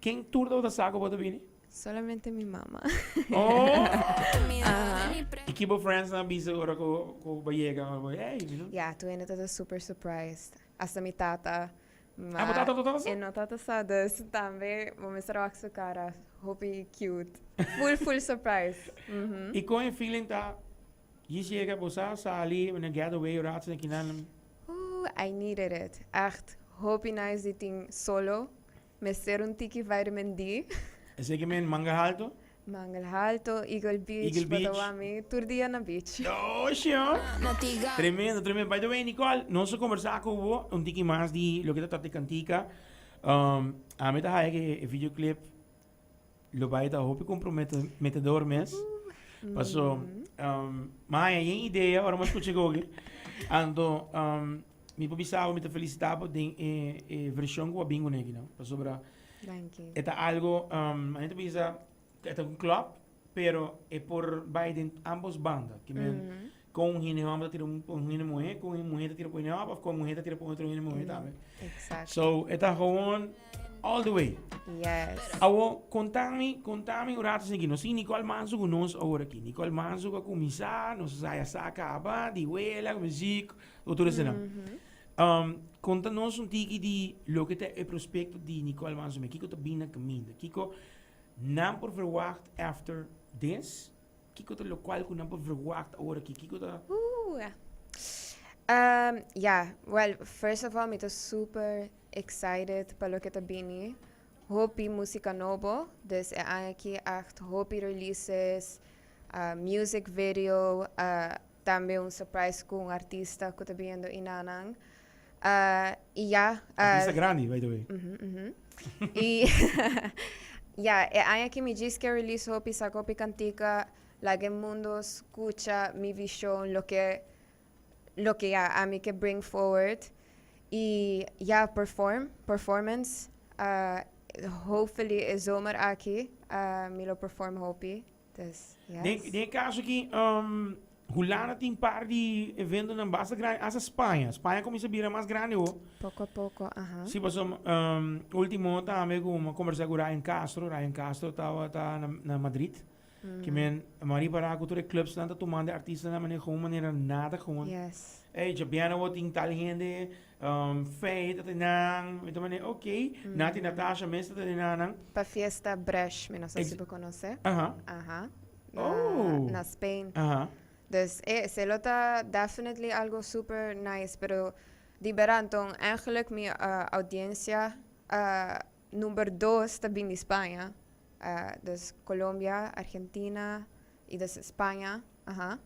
Ken tur tabata sa ku bo ta bini? Solamente mi mama. Oh! I ki bo friends nan a bisa ora ku ku bo yega? Bo, hey, mi no. Ya, tur hende tabata super surprised. Hasta mi tata. Ah, bo tata no tabata sa? E no tabata sa, dus tambe bo mester a wak su kara hopi cute. Full, full surprise. I kon e feeling ta djis yega bo sa sali, wanneer getaway ora asina kinan? Ooh, I needed it. Echt hopi nice di tin solo. Mester un tiki vitamin D. Esei ke men Mangel Halto? Mangel Halto, Eagle Beach, Eagle Beach. Potawami, tur dia na beach. Oshi ho! Tremendo, tremendo. By the way, Nicole, nos a conversa cu bo un tiki mas di loke ta trata di cantica. Um, ami ta haya ke e videoclip lo bai ta hopi comprometedor mes. Paso, um, ma haya yen idea ora mi a scucha gogi. Anto, um, Mi por bisa bo mi ta felicita bo den e e version cu a bin cune aki no. Pasobra Danki. e ta algo um a ta bisa e ta un club pero e por bay den ambos banda. Ki men con un hende homber ta tira un un hende muhe, con un muhe ta tira pa un hende homber of con un muhe ta tira pa otro hende muhe tambe. Exacto. So e ta gewoon all the way. Yes. Awo conta mi, conta mi un rato esaki. Nos tin Nicole Manzo cu nos awor aki. Nicole Manzo cu a cuminsa, nos a sa ya sa caba, di wela, muziek. Otro esena. Um, konta nos un tiki di loke ta e prospecto di Nicole Manzume. Kiko ta bin na kaminda? Kiko nan por verwacht after this? Kiko ta lokual ku nan por verwacht awor aki? Kiko ta... Uh, um, ja, well, first of all, mi ta super excited pa loke ta bini. Hopi música nobo, dus e aña aki echt hopi releases, uh, music video, uh, Tambe un surprise cu un artista cu ta biniendo inanan. Uh, y ya. Uh, artista grandi, by the way. Mm -hmm, Y ya, e aña aki mi djis ke release hopi, saca hopi cantica, laga e mundo scucha mi vision, loke, loke ya ami ke bring forward. Y ya, perform, performance. Uh, hopefully e zomer aki uh, mi lo perform hopi. Dus, yes. Den, den e caso aki, um, Hulanda tin par di eventonan basta grandi, hasta Spaña. Spaña cuminsa bira mas grandi ho. Poco a poco, aha. Sí, paso um, ultimo tambe cu mi a conversa cu Ryan Castro. Ryan Castro tabata na, na Madrid. Mm. Ki men, m'a ripara cu tur e clubsnan ta tumando e artistanan manera gewoon manera nada gewoon. Yes. Ey, djabièrnè awor tin tal hende, um, Faye ta tenan, mi ta manera ok, Nati Natasha mes ta tenan nan. Pa fiesta Bresh, mi no sa si bo conoce. Aha. Aha. Na, Oh. na Spain. Aha. Dus e, esei lo ta definitely algo super nice, pero di bera anton eigenlijk mi uh, audiencia uh, number dos ta bin di Spaña. Uh, dus Colombia, Argentina y dus Spaña. Aha.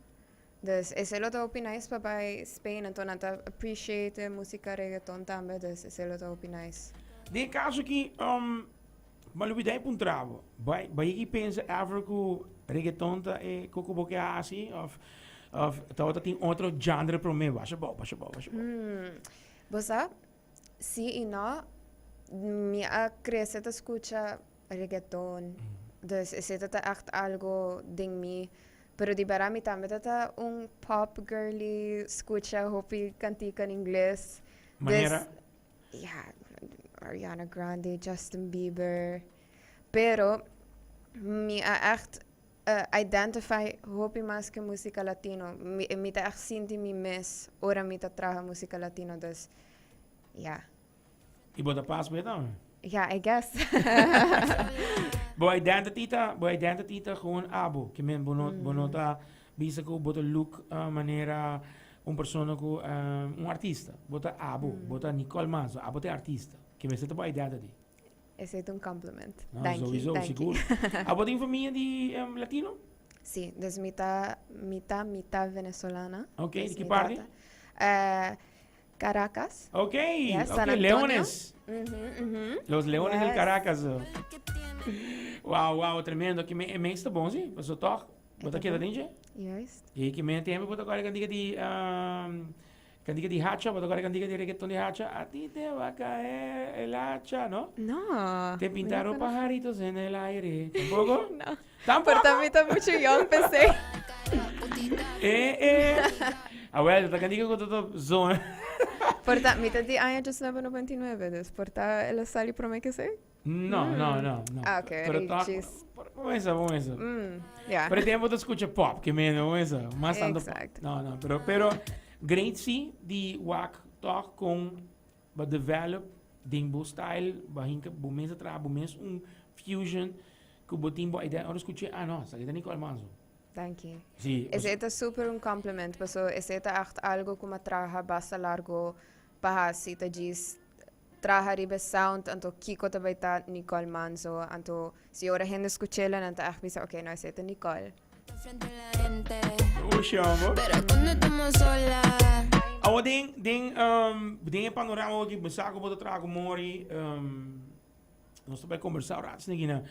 Dus esei lo ta hopi nice pa bai Spain, anto nan ta appreciate e musica reggaeton tambe, dus esei lo ta hopi nice. Den e caso aki, um, ma lubida e puntra bo, bai, bai yegi pensa ever cu reggaeton ta e cu cu bo ke haci of, of tabata tin otro genre prome? Basha bou, basha bou, basha bou. Hmm, bo sa, si y no, mi a crece ta scucha reggaeton, dus esei ta ta echt algo den mi. Pero di berdad mi tambe ta ta un pop girly, scucha hopi cantica en ingles. Manera? Dus, ja, Ariana Grande, Justin Bieber. Pero mi a echt uh, identify hopi mas cu musica latino. Mi, mi ta echt sinti mi mes ora mi ta traha musica latino. Dus, ja. I bo ta pas be dan? Ja, I guess. Bo identity ta, bo identity ta gewoon abo. Ke men bo no, bo no ta bisa ku bo ta look uh, manera un persona ku uh, un artista. Bo ta abo, bo ta Nicole Manzo, abo ta e artista. Ke mester ta bo identity. Esei ta un compliment. No, Danki, sowieso, danki. sigur. Abo tin famia di um, latino? Sí, dus mi ta mitad mitad venezolana. Ok, Dus di ki mi parti? tata- Eh, Caracas. Ok, Yes, ok, San Antonio. Leones. Mhm, mhm. Los Leones del Yes. Caracas. Wow, wow, tremendo. Ki me, me está bom, sí? Paso toch? Bo ta keda dintje? Juist. Y ki me tempo bo ta kore cantica di um, cantica di hacha, bo ta kore cantica di reggaeton di hacha. A ti te va a caer el hacha, no? No. Te pintaron pajaritos en el aire. Tampoco? No. Tampoco? Por ta mi ta mucho young p'esei. Eh, eh. Ah, wel, ta cantica cu ta zona. Por ta, mi ta di aña 1999, dus por ta el a sali prome que esei? No, no, no, no. Ah, ok, Pero toch, djis. Bon esa, bon esa. Ja. Pero tempo ta scucha pop, ke men, bon esa. Mas tanto pop. Exacto. No, no, pero, pero great si di wak toch con ba develop den bo style, ba hinka bo mes a traha bo mes un fusion ku bo tin bo idea. Ora scuché, ah no, esaki ta Nicole Manzo. Danki. Sí. Esei ta super un compliment, paso esei ta echt algo ku m'a traha basta largo pa hasi, ta djis traha riba e sound, anto kiko ta bai ta Nicole Manzo, anto si ora hende skuch'el nan ta echt bisa ok no esei ta Nicole. Ushi homber. Awo den den den e panorama aki bo sa ku bo ta traha ku Mori nos ta bai kombersá un rato esaki na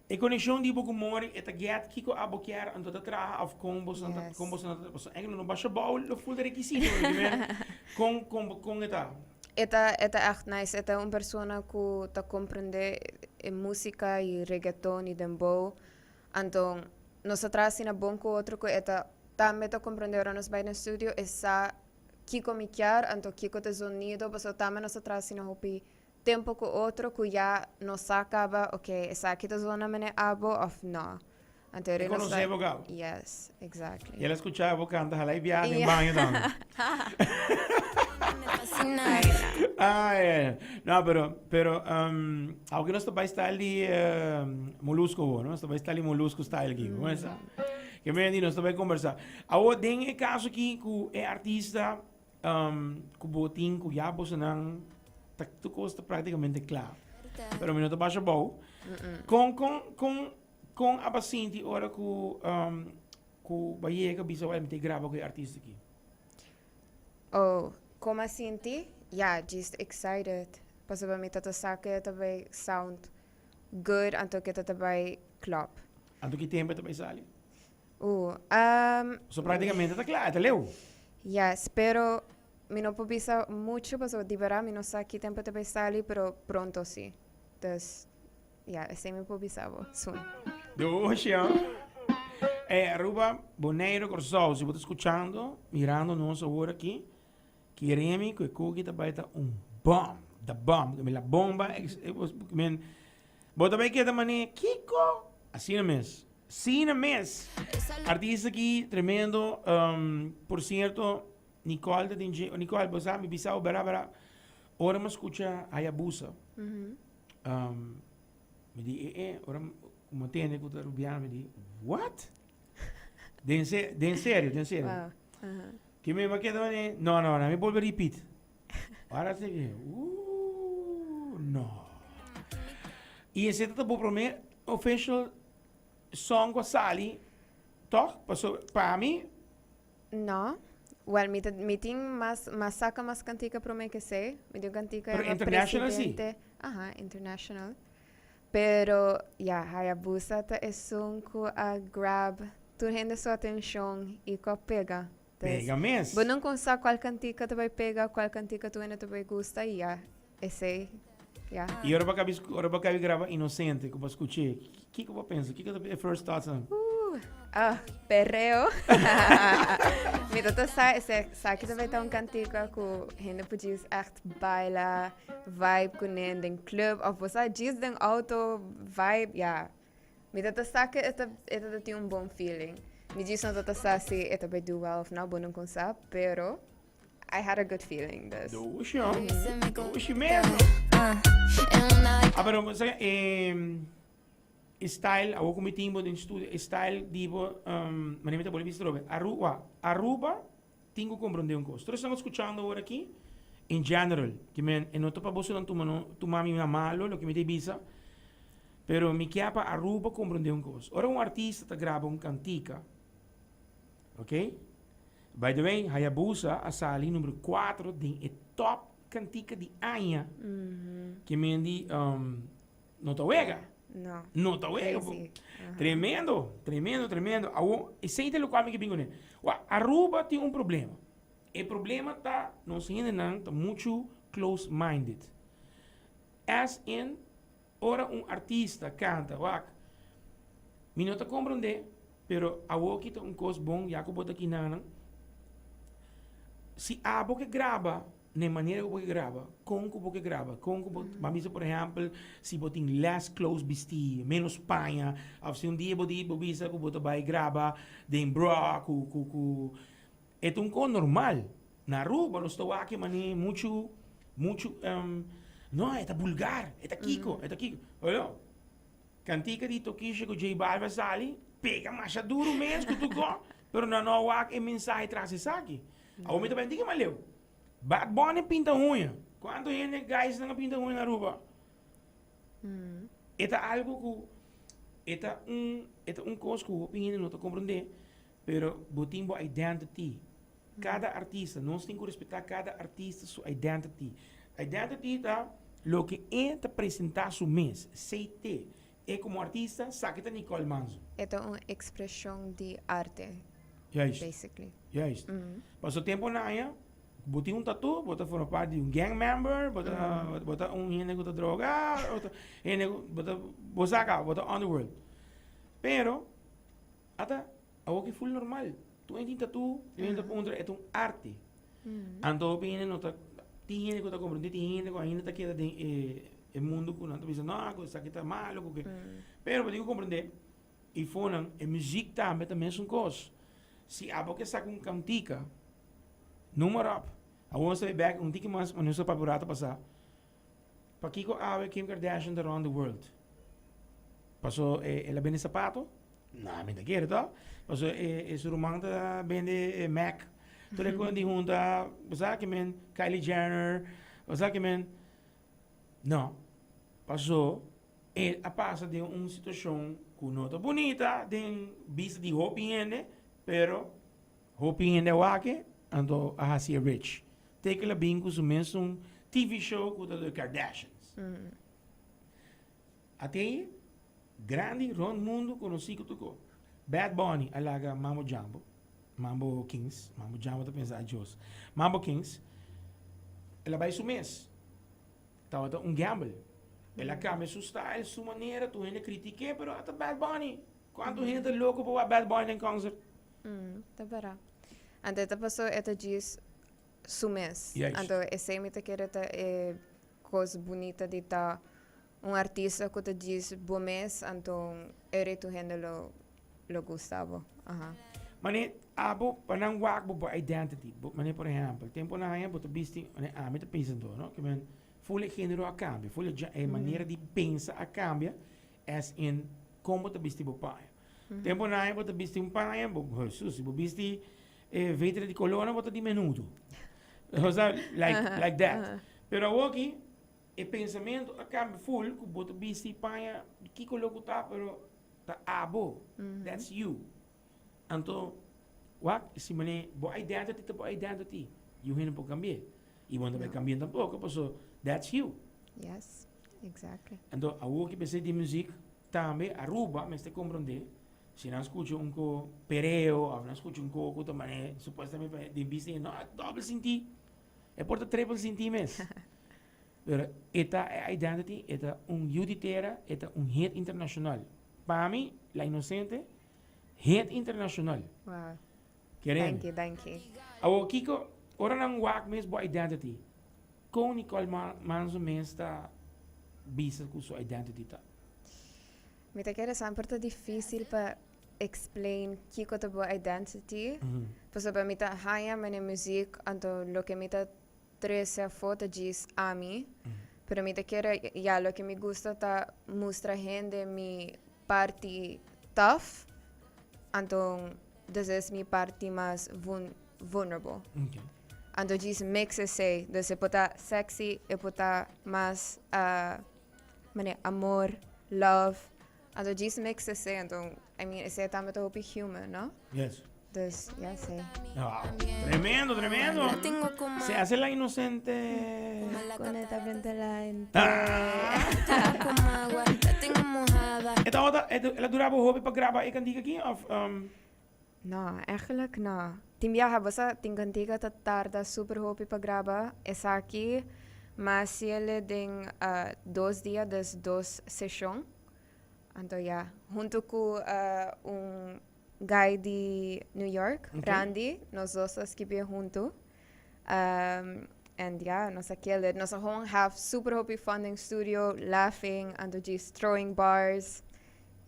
e konekshon di bo ku Mori e ta get kiko abo kier anto ta traha òf kon bo ta kon bo ta pasobra no basha bou lo ful de rekisito kon kon kon e ta. E ta e ta echt nice. E ta un persona ku ta komprende e musika i reggaeton i dembow. Anto nos ta traha asina bon ku otro ku e ta tambe ta komprende ora nos bai den studio e sa kiko mi kier anto kiko ta e zonido pasobra tambe nos ta traha asina hopi tempo ku otro ku ya nos sa kaba ok esaki ta zona mene abo of no. Anto E konosé bo kaba. Yes, exactly. I el a skuchá bo kanta hala i biaha den baño tambe. Ai, ai. No, pero, pero, um, aunque nos ta bai style di Molusco bo, no? Nos ta bai style di Molusco style aki. Bo mesa? Ke men di nos ta bai conversa. Awo, den e caso aki ku e artista um, ku bo tin ku ya bosonan ta tur kos ta prácticamente kla. Pero mi no ta basha bou. Kon, kon, kon, Kon a ba sinti ora ku ku ba yega bisa wèl mi ta graba ku e artista aki? Oh, kon a sinti? Ya, djis excited. Pasobra mi ta ta sa ku e ta bai sound good anto ku e ta ta bai klòp. Anto ki tempu e ta bai sali? Uh, So praktikamente ta kla, e ta leu. Yes, pero mi no por bisa muchu pasobra di bèrdat mi no sa ki tempu e ta bai sali, pero pronto si. Dus. Ya, esei mi por bisa bo. Soon. Doshi, oh. Eh, Aruba, Bonaire, Curaçao, si bo ta escuchando, mirando nos awor aki, kere mi ku e koki ta bai ta un bom, da bom, mi la bomba, men, bo ta bai keda mane, kiko? Asina mes, asina mes. Artista aki, tremendo, um, por cierto, Nicole ta den dje, Nicole, bo sa, mi bisa bo bera bera, ora mi scucha Hayabusa, Um, mi di, eh, eh, ora mi tende ku ta Rubiano, mi di, what? Den, se, den serio, den serio. Wow. Uh-huh. Ki mi ma keda mane, no, no, no, mi bolbe repeat. Ora se ke, no. I ese ta bo prome official song ku a sali, toch? Paso, pa mi, No. Well, mi ta, mi tin mas, mas saca mas cantica prome que esey. Mi tin un cantica Pero llama international sí? Presidente. Aha, international. Pero, ya, Hayabusa ta esun cu a grab tur hende su atencion y cu a pega. Dus, Pega mes. bo nunca un sa cual cantica ta bay pega, cual cantica tur hende ta bay gusta y ya, esey, ya. Y ora bo a cabi, ora bo a cabi graba Inocente, cu bo a scuché, Kiko bo pensa? Kiko ta e first thoughts nan? Ah, perreo. Mi ta ta sa, ese, sa ki ta bai ta un kantika ku hende por djis echt baila, vibe kuné den club, of bo sa djis den auto, vibe, ya. Mi ta ta sa ke e ta, e ta ta tin un bon feeling. Mi djis no ta ta sa si e ta bai do well of no, bo no kon sa, pero I had a good feeling, dus. Dushi, oh. Dushi mesmo. Ah, pero sa, eh, style, awo ku mi tin bo den studio, style di bo, um, mane mi ta bolbe bisa trobe. Aruba, Aruba tin ku komprende un kos. Tur esnan ku skuchando awor aki, in general, ki men, e no ta pa bosonan tuma no, tuma mi na malo loke mi ta bisa, pero mi kia pa Aruba komprende un kos. Ora un artista ta graba un kantika, ok? By the way, Hayabusa a sali numero 4 den e top kantika di aña. Ke men di um, no ta wega. No. No ta wega. Crazy. Tremendo, tremendo, tremendo. Awo, esei ta lokual mi ke bin kuné. Wa, Aruba tin un problema. E problema ta nos hendenan ta muchu close minded. As in, Ora un artista canta, wak, mi no ta comprende, pero awoki ta un cos bon, ya cu bo ta kinanan. Si abo ke graba, Na e manera ku bo ke graba, kon ku bo ke graba, kon ku bo, ban bisa por ehèmpel, si bo tin less clothes bistí, ménos paña, òf si un dia bo di bo bisa ku bo ta bai graba den bra ku ku ku e ta un kos normal. Na Aruba nos ta wak e manera muchu muchu no e ta bulgar, e ta kiko, e ta kiko. Oyo, kantika di Tokisha ku J Balvin a sali, pega masha duru mes ku tur kos, pero nan no a wak e mensahe tras esaki. Awor mi ta bai diki maleu. Bad Bunny pinta uña. Cuanto hende guys nan a pinta uña na Aruba? E ta algo cu e ta un e ta un cos cu hopi hende no ta comprende, pero bo tin bo identity. Cada artista, nos tin cu respeta cada artista su identity. Identity ta loke e ta presenta su mes, CT. E como artista sa ki ta Nicole Manzo. E ta un expresion di arte. Juist. Basically. Juist. Paso tempo na aña, bo tin un tattoo, bo ta forma parti di un gang member, bo ta, bo ta un hende ku ta droga, bo ta hende ku, bo ta, bo sa kaba, bo ta underworld. Pero, ata awor ki full normal. Tur hende tin tattoo, tur hende ta puntra, e ta un arte. Anto hopi hende no ta, tin hende ku ta komprendé, tin hende ku ainda ta keda den e e mundu ku nan ta bisa, no, ku esaki ta malo, ku ke. Pero bo tin ku komprendé, i fonan, e muziek tambe ta mesun kos. Si abo ke saka un kantika, noem maar op. Awor nos ta bai bek un tiki mas, nos a papia un rato pasá. Pakiko awe Kim Kardashian ta round the world? Paso e el a bende sapato? No, mi ta kere to. Paso e e su ruman ta bende e Mac. Tur e kos di hunta, bo sa ke men Kylie Jenner, bo sa ke men. No. Paso el a pasa den un situashon ku no ta bunita den bista di hopi hende, pero hopi hende a wak e, anto a hasi e rich. Te ke el a bin ku su mesun TV show ku ta The Kardashians. Atei grandi rond mundu konosí ku tur kos. Bad Bunny a laga Mambo Jambo, Mambo Kings, Mambo Jambo ta pensa adios. Mambo Kings, el a bai su mes. Tabata un gamble. El a cambia su style, su manera, tur hende critik'é, pero ata Bad Bunny. Cuanto hende ta loco pa wak Bad Bunny den concert? Ta berdad. Anto e ta paso e ta djis su mes. Juist. Anto esei mi ta kere ta e cos bunita di ta un artista cu ta djis bo mes, anto e retu hende lo lo gusta bo. Aha. Mane abo pa nan wak bo bo identity. Bo mane por ehempel, tempo nan haña bo ta bisti, mane ami ta pensa anto, no? Ke men ful e genero a cambia, ful e e manera di pensa a cambia as in kon bo ta bisti bo paña. Tempo nan haña bo ta bisti un paña, bo, Hesus, si bo bisti e vetre di colornan bo ta di menudo. Osea, like, like that. Pero awoki e pensamento a cambia ful ku bo ta bisti paña di ki color ku ta, pero Ta abo. That's you. Anto, wak, si mane bo identity ta bo identity. Yu hende por cambi'é. Y bo no ta bay cambi'é tampoco, paso that's you. Yes, exactly. Anto, awor ki pensé di muziek, tambe Aruba mester comprende, si nan scucha un ko pereo, of nan scucha un ko ku ta mane supuestamente den bista, no, doble sinti. E por ta triple sinti mes. Pero e ta e identity, e ta un yu di tera, e ta un hit internacional. Pa mi, La Inocente, hit internacional. Wow. Kere Thank you, thank you. Awor, kiko, ora nan wak mes bo identity, kon Nicole Manzo mes ta bisa ku su identity ta? Mi ta kere semper ta dificil pa explain kiko ta bo identity. Pasobra mi ta haña mene muziek, anto loke mi ta trece afo ta djis ami, pero mi ta kere, ya, loke mi gusta ta mustra hende mi parti tough, anto dus es mi parti mas vulnerable. Anto djis mix esey, dus e por ta sexy, e por ta mas mane amor, love, Anto djis mix esey, anto I mean esey tambe ta hopi human, no? Yes. Dus ya esey. Wow. Tremendo, tremendo. Se hace la inocente. Con esta frente la gente. E tabata, el a dura bo hopi pa graba e cantica aki of No, eigenlijk no. Tin biaha bo sa tin cantica ta tarda super hopi pa graba esaki, ma si el e den dos dia, dus dos sesion. Anto ya, hunto cu un guy di New York, Randy, nos dos a skibié hunto. And yeah, nos a kill it. Nos a gewoon have super hopi fun den studio, laughing, anto djis throwing bars.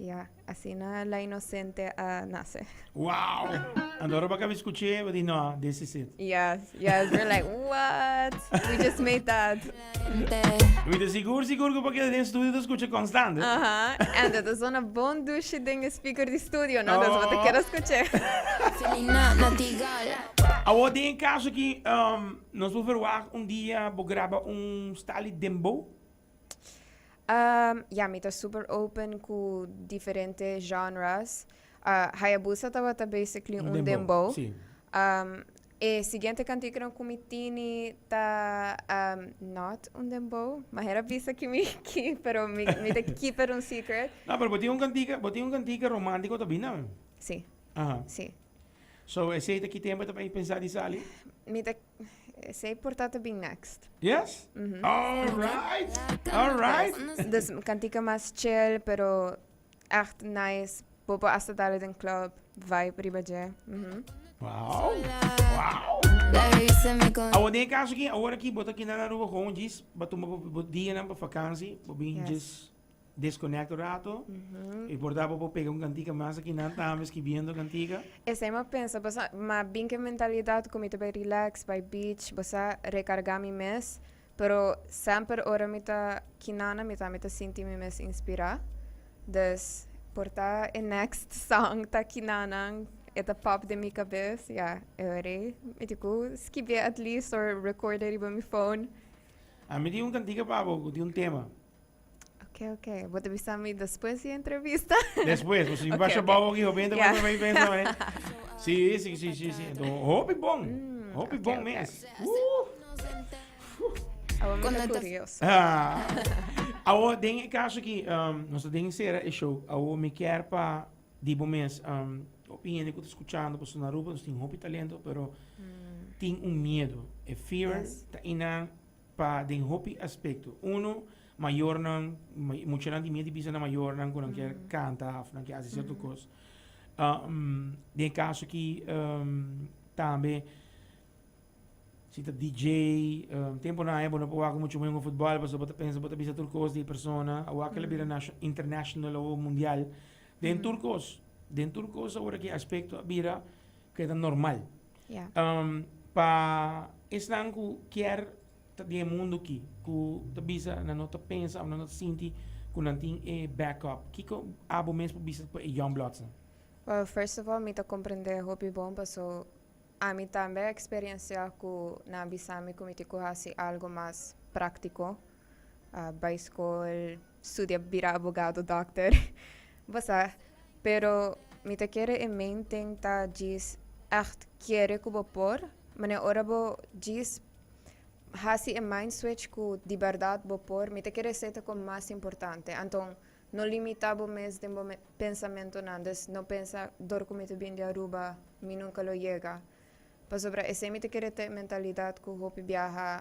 Yeah, asina La Inocente a nace. Wow! Anto ora bo a caba scuché, bo di no, this is it. Yes, we're like, what? We just made that. Mi ta sigur, sigur cu bo a keda den studio ta scucha constant. Aha, en dat is una bon douche den e speaker di studio, no? Dus bo ta keda scuché. Awor den e caso aki, nos por verwacht un dia bo graba un style dembow? Ya, mi ta super open cu diferente genres. Hayabusa tabata basically un dembow. Si. E siguiente cantica cu mi tini ta not un dembow. Ma hera bisa ki mi ki, pero mi ta keep it un secret. No, pero bo tin un cantica, bo tin un cantica romantico ta bini tambe. Si. Aha. Si. So esey ta ki tempo ta bay pensa di sali? Mi ta Esey por ta ta bin next. Yes? All right. All right. Dus cantica mas chill, pero echt nice. Bo por hasta dale den club, vibe riba dje. Wow. Wow. Awor den e caso aki, awor aki bo ta kina na Aruba gewoon djis bo tuma bo dianan pa vakantie, bo bin djis Desconect un rato. Y por ta bo por pega un cantica mas aki nan tambe skibiendo cantica. Esei m'a pensa, bo sa, m'a bin cu e mentalidad cu mi ta bay relax, bay beach, bo sa, recarga mi mes, pero semper ora mi ta kinana mi ta mi ta sinti mi mes inspira. Dus por ta e next song ta kinanan, e ta pop den mi cabes, ya, e ora ei mi tin cu skibié at least or record e riba mi phone. Ami tin un cantica pa bo cu tin un tema. Ok, ok. Bo ta bisa mi despues di entrevista? Despues, bo si basha bou aki, hopi hende bai bai pensa mane. Si, si, si, si, si. Enton, hopi bon. Hopi bon mes. Awor mi ta curioso. Ah. Awor, den e caso aki, nos ta den cera e show. Awor mi kier pa di bo mes, hopi hende cu ta scuchando, pasobra na Aruba nos tin hopi talento, pero tin un miedo. E fear ta inan. Pa den hopi aspecto. Uno, mayornan, muchanan tin miedo di bisa na mayornan cu nan kier canta of nan kier haci cierto cos. Den e caso aki tambe si ta DJ, temponan aya bo no por wak mucho moe cu futbal pasobra bo ta pensa bo ta bisa tur cos di e persona. Awor a bira international o mundial. Den tur cos, den tur cos awor aki aspecto a bira cu e ta normal. Pa esnan ku kier ta den e mundu aki, ku ta bisa nan no ta pensa òf nan no ta sinti ku nan tin e backup, kiko abo mes por bisa pa e young bloodsnan? Well, first of all mi ta comprende hopi bon paso ami tambe a experiencia cu nan a bisa mi cu mi tin cu haci algo mas practico, bay school, studia bira abogado, doctor, bo sa. Pero mi ta kere e main thing ta djis echt kere ku bo por, manera ora bo djis hasi e mind switch ku di bèrdat bo por, mi ta kere esei ta kon mas importante. Anton no limitá bo mes den bo pensamentonan, dus no pensa dor ku mi ta bin di Aruba mi nunka lo yega. Pasobra esei mi ta kere ta e mentalidat ku hopi biaha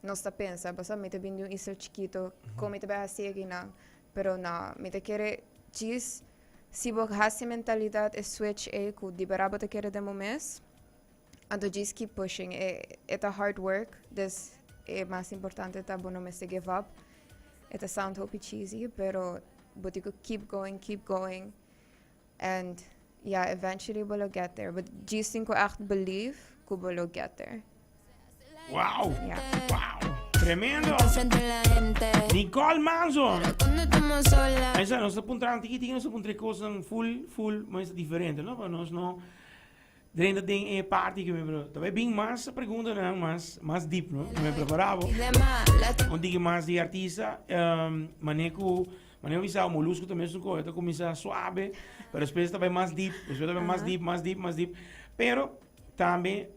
nos ta pensa, pasobra mi ta bin di un isla chikito, kon mi ta bai hasi akinan? Pero no, mi ta kere djis si bo hasi mentalidad e switch ei ku di bera bo ta kere den bo mes, anto djis keep pushing. E e ta hard work, dus e mas importante ta bo no mester give up. E ta sound hopi cheesy, pero bo tin ku keep going, keep going and yeah, eventually bo lo get there. But djis tin ku echt believe ku bo lo get there. Wow! Yeah. Wow! Tremendo! Nicole Manzo! Esa nos ta puntra tiki tiki nos ta puntra cosnan full full mas diferente no pa nos no drenta den e party que me bro ta bin mas preguntanan mas mas deep no me preparabo un tiki mas di artista um, mane ku mane bisa molusco también su ko ta comienza suave pero después ta mas deep después ta mas deep mas deep mas deep pero Tambe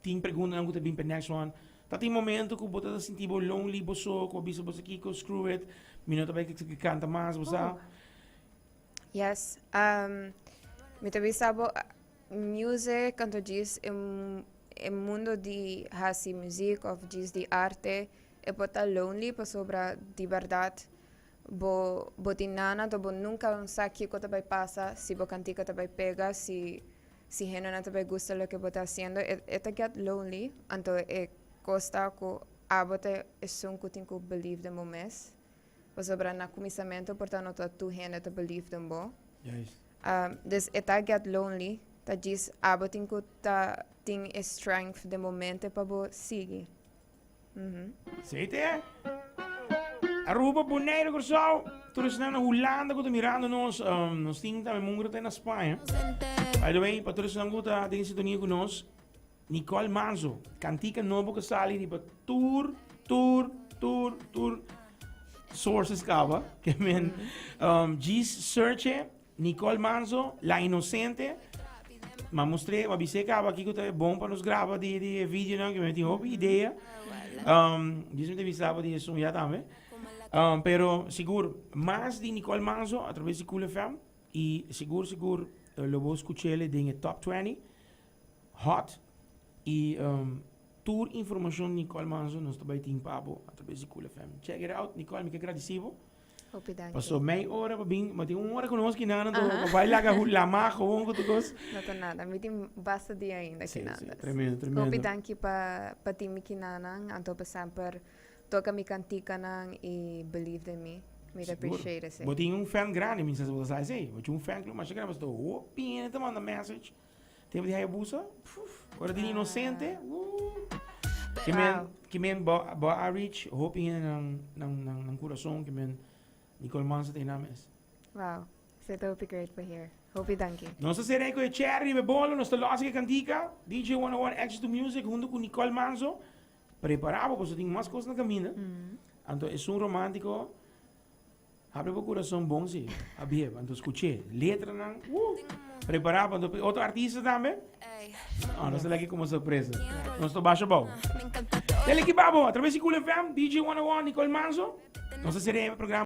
tin preguntanan ku ta bin pa e next one. Ta tin momento ku bo ta sinti bo lonely bo so, ku bo bisa bo sa kiko, screw it, mi no ta bai kanta mas, bo sa. Yes, mi ta bisa bo music anto djis e mundo di hasi muzik of djis di arte e por ta lonely pasobra di bèrdat Bo bo tin nana to bo nunca sa kico ta bay pasa, si bo cantica ta bay pega, si. Si hende no ta bay gusta loke bo ta haciendo, e, e ta get lonely. Anto e cos ta cu abo ta esun cu tin cu believe den bo mes. Pasobra na cuminsamento por ta no ta tur hende ta believe den bo. Dus e ta get lonely. Ta djis abo tin cu ta tin e strength den bo mente pa bo sigui. Sí te. Aruba, Bonaire, Curaçao. Tur esnan na Hulanda ku ta mirando nos. Um, nos tin tambe mungo ta na Spaña. By the way, pa tur esnan ku ta den sintonia ku nos, Nicole Manzo, kantika nobo ku sali riba tur, tur, tur, tur sources kaba. Ke men, um, djis search e, Nicole Manzo, La Inocente. Ma mostré, ma bisé kaba kiko ta bon pa nos graba di di e videonan, ke mi tin hopi idea. Djis mi ta bisa bo di esun ya tambe. Pero sigur, mas di Nicole Manzo a traves di Cool FM i sigur sigur lo bo skuch'el den e top 20 hot i tur informashon di Nicole Manzo nos ta bai tin pa bo a traves di Cool FM. Check it out, Nicole, mi ke gradisi bo. Hopi danki. Paso mei ora pa bin, ma tin un ora ku nos kinan anto pa bai laga lama gewoon ku tur kos. No ta nada, mi tin basta dia ainda kinan. Sí, sí, tremendo, tremendo. Hopi danki pa pa tin mi kinanan, anto pa semper toka mi kantikanan i believe den mi. Mi ta appreciate esei. Bo tin un fan grandi, mi sa si bo ta sa esei. Bo tin un fan club masha grandi, pasobra hopi hende ta manda message. Tempo di Hayabusa, puf, ora di Inocente, Ke men, ke men bo, bo a reach hopi hende nan, nan, nan, nan kurason, ke men Nicole Manzo ta einan mes. Wow, esei ta hopi great pa hear. Hopi danki. Nos ta sera ku e cherry riba e bolo, nos ta losa ku e kantika, DJ 101 Access to Music hunto ku Nicole Manzo. Prepara bo pasobra tin mas kos na kaminda. Anto esun romantiko. Habri bo kurason bon si, Abieb, anto skuch'é. Letranan, uh! Prepará pa anto otro artista tambe. Ah, nos ta laki komo sorpresa. Nos ta basha bou. Dale ki babo, a través di Cool FM, DJ 101, Nicole Manzo. Nos ta sera e programa.